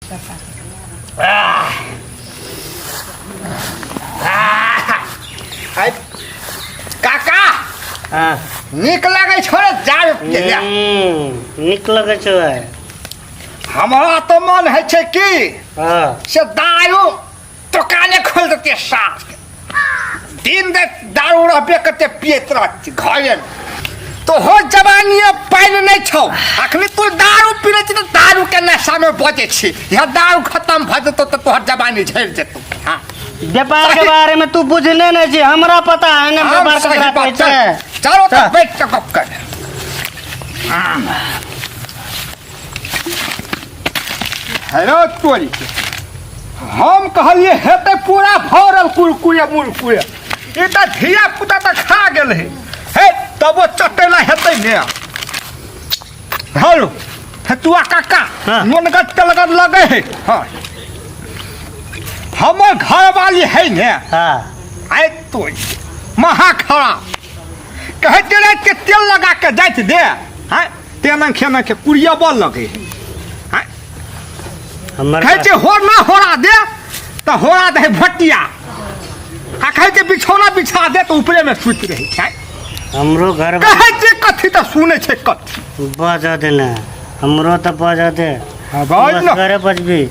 आइ काका हाँ नीक लागै छौ रे दारू पियै लए। नीक लगै छौ भाइ। हमरा तऽ मन होइ छै कि हाँ से दारू दोकाने खोलि देतियै साँझ के दिन राति दारू रहबे करते पियैत रहत घरे तो हो जवानी पानि नहि छौ अखनी तू दारू पीने छी तऽ दारू के नशा में बजै छी यहाँ दारू खत्म भऽ जेतौ तऽ तोहर जवानी झड़ि जेतौ। हाँ व्यापार के बारे में तू बुझने नहीं छी, हमरा पता है ना हम व्यापार सही ककरा बात कहै छै। चल, चलो तऽ चल। बैठ के गप कर। हेलो तोरी के हम कहलिए हेतै पूरा भरल कुरकुरे मुरकुरे, ई तऽ धिया पुता तऽ खा गेल है। हे तबो चटेला हेतै ने। हेलो हेतुआ काका। हाँ। नोनगर तेलगर लगे है। हाँ हमर घरवाली है ने। हाँ। आइ तो महा खराब कहै छै राति के तेल लगा के जाइत दे। हाँ तेना खेना के कुड़िया बल लगे है। हाँ हमर कहै छै होर ना होरा दे तऽ होरा दे भटिया, आ कहै छै बिछौना बिछा दे तऽ ऊपरे में सुति रहै छै। हमरो घर कहै छै कथी तऽ सुनै छै कथी। बज दे ने, हमरो तऽ बज दे। हाँ, बाज ना। घरे बजबी।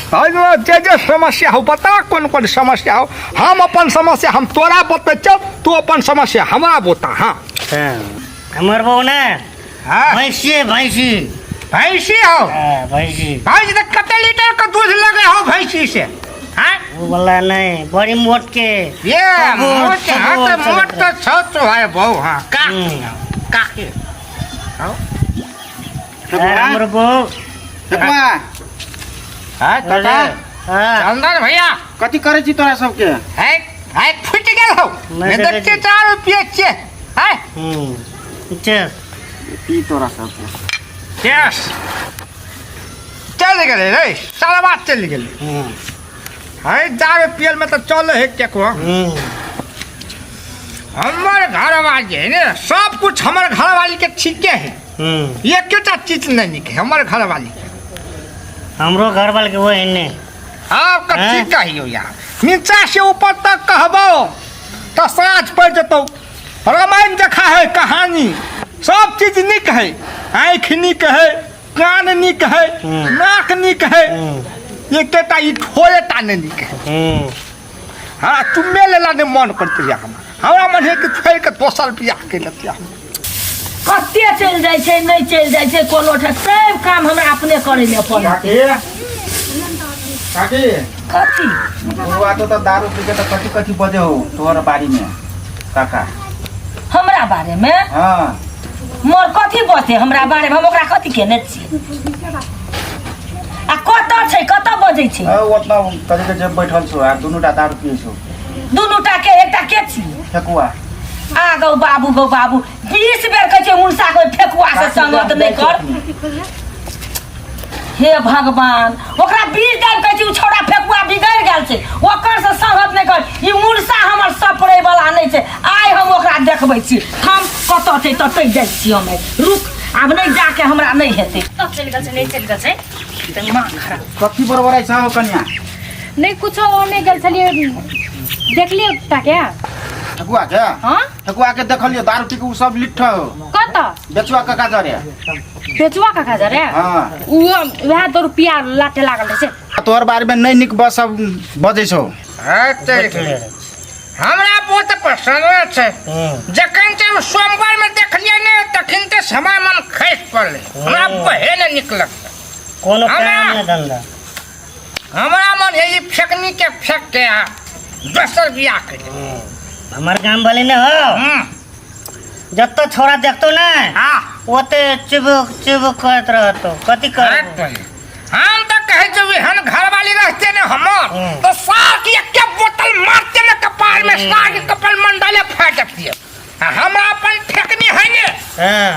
बाज ना, जे जे समस्या हो बता, कोन कोन समस्या हो। हम अपन समस्या हम तोरा बतबै छौ, तू अपन समस्या हमरा बता। हाँ। हाँ, हमर बहू ने हाँ। भैंसी भैंसी। भैंसी हो? हाँ, भैंसी। भैंसी तऽ कते लीटर के दूध लगे हो भैंसी से? हाँ? वो वाला नहीं, बड़ी मोट के। ये सबूत, मोट, हाँ, सबूत, तो मोट सबूत। तो छौ तो है बहू। हाँ, का हम्म। का के? हाँ? हाँ, हमर बहू। ठकुआ। हाँ, काका। हाँ। चंदन भैया। कथी करै छी तोरा सबके? है, है, फुटि गेल हौ। नहि नहि देखै देखै छी। चारू पियै छियै। है? चल। पी तोरा सबके। यस। चलि गेलै रे, सारा बात चलि गेलै। है, दारू पियल में तऽ चलै है केकरो। हमर घरवाली है ने, सब कुछ हमर घरवाली के ठीके है। एकेटा चीज नहीं नीक है हमर घरवाली के। हमरो घरवाली के वही ने। आप कथी हैं? कहियो यार, नीचा से ऊपर तक कहबो तऽ साँझ पड़ि जेतौ। रामायण देखा है कहानी, सब चीज नीक है। आँखि नीक है, कान नीक है, नाक नीक है, एकेटा ई ठोरेटा नहि नीक है। हाँ, चुम्मे लेला नहि मन करते है हमरा। हमरा मन है कि छोड़ि के दोसर बियाह के लेतियै। कते चलि जाइ छै, नहि चलि जाइ छै कोनो ठाम, सब काम हमरा अपने करै लए पड़ै। काकी, काकी। कथी? बुढ़वा तो तऽ दारू पी के तऽ कथी कथी बजे हो तोहर बारी में काका? हमरा बारे में? हाँ। मोर कथी बजते हमरा बारे में? हम ओकरा कथी केने छियै? आ कतऽ छै, कतऽ बजै छै? ओ ओतना कथी के जे बैठल छौ आ दुनू टा दारू पियै छौ। दुनू टा के एकटा के छियै? ठेकुआ। आ गौ बाबू, गौ बाबू, 20 बेर कहै छै मुनसा के फेकुआ से काकी संगत जान नहि जाइ कर। छौ। हे भगवान, ओकरा 20 दिन कहै छै ओ छौड़ा फेकुआ बिगड़ि गेल छै, ओकर से संगत नहि कर। ई मुनसा हमर सपरै वाला नहि छै। आइ हम ओकरा देखबै छी, हम कतऽ छै ततै जाइ छी हम। रुक, आब नहि जाके हमरा नहि हेतै। कतऽ चलि गेल छै, नहि चलि गेल छै तऽ माँ खराब। कथी बड़बड़ाइ छौ कनिया? नहि कुछो, ओ नहि गेल छलियै, देखलियै एकटा के। ठकुआ के? हाँ। ठकुआ के देखलियो दारू पी के उ सब लिट्ठ हो। कतऽ? बेचुआ काका जरे। बेचुआ काका जरे? हाँ। उ वएह 2 रुपया लाटे लागल रहै छै। तोहर बारे में नहीं निक बस सब बजै छौ। हाँ, हमरा बहुत पसंद छै। जखन से सोमवार में देखलियै ने तखन ते समय मन खसि पड़लै, हमरा बहे ने निक लगतै। कोनो काम नहि धंधा। हमरा मन है ई फेकनी के फेक के आ दोसर बियाह कर। हमर गाम वाली ने हो, जत्तो छोरा देखतो ने ओते चुबुक चुबुक करत रहतो। कथी करबो? हम तो कहै छियौ एहन घरवाली रहते ने हमर तो साग के एके बोतल मारते ने कपार में, साग के कपार मंडले फाटि जतियै। आ हमरा अपन फेकनी है ने,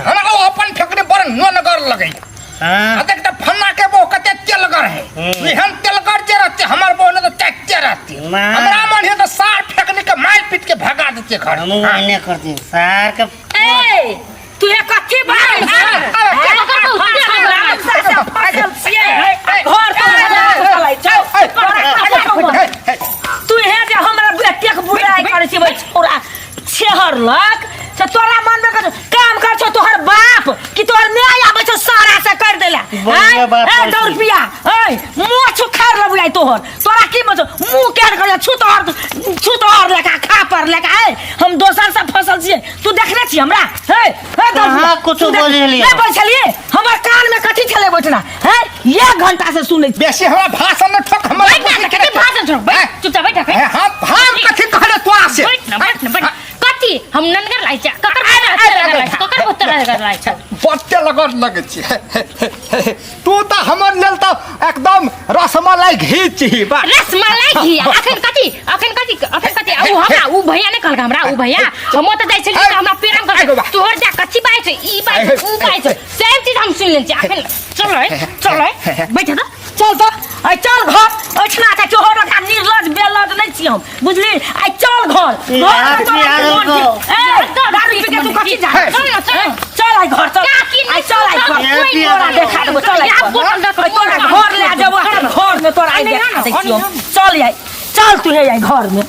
हमरा ओ अपन फेकनी बड़ नोनगर लगै। आ देख तऽ फन्ना के बहु कते तेलगर है, एहन तेलगर जे रहते हमर बहु ने तऽ चाटते रहते। हमरा मन है तऽ सार फेकनी के मारि पीट के भगा देते घर। हमहूँ एहने करती सार के। ए तू ये कथी बात? घर तो बात ए करै छी। 2 रुपया ए मुंह छुखार लेबु आइ तोहर तोरा की मतलब मुंह केहन कर छुतहर छुतहर लेखा खा पर लेखा ए हम दोसर से फसल छियै तू देखने छी हमरा हे हे दौड़ कहाँ रुपया कुछो तू देख- बजलियै? नहि बजलियै हमर कान में कथी छलै बैठना हे एक घंटा से सुनै छी बेसी हमरा भाषण न ठोक हमरा बैठ ना कथी भाषण छोड़ बैठ चुपचाप बैठ हे, हम कथी कहले तोरा से बैठ ना बैठ ना बैठ कथी हम ननगर लाई छै ककर ककर पुत्र लगर लाई छै बत्ते लगन लगै छी तू तऽ हमर लेल तऽ एकदम रसमलाई घी छी बा रसमलाई घी अखन कथी अखन कथी अखन कथी उ हमरा उ भैया ने कहलक हमरा उ भैया हम ओतऽ जाइ छलियै तऽ हमरा प्रेम कर तोहर जा कथी बाजै छै ई बाजै छै उ बाजै छै सेम चीज हम सुनि लेने छी अखन चल चल बैठ तऽ चल तऽ आइ चल घर ओहिठिना के चोहर रखा निर्लज बेलज नहि छी हम बुझली आइ चल घर ई घर हाथ तोरा में आयल मन गो। के- ए, दारू पी के तू कथी जा हे। चल ना, चल। चल आइ घर चल काकी आइ चल आइ घर हे, पिया तोरा देखा देबो चल आइ या घर। बोतल दऽ कऽ आइ तोरा घर ले जेबो घर में तोरा आइ देखा दै छियौ चल आइ चल तू हे आइ घर में।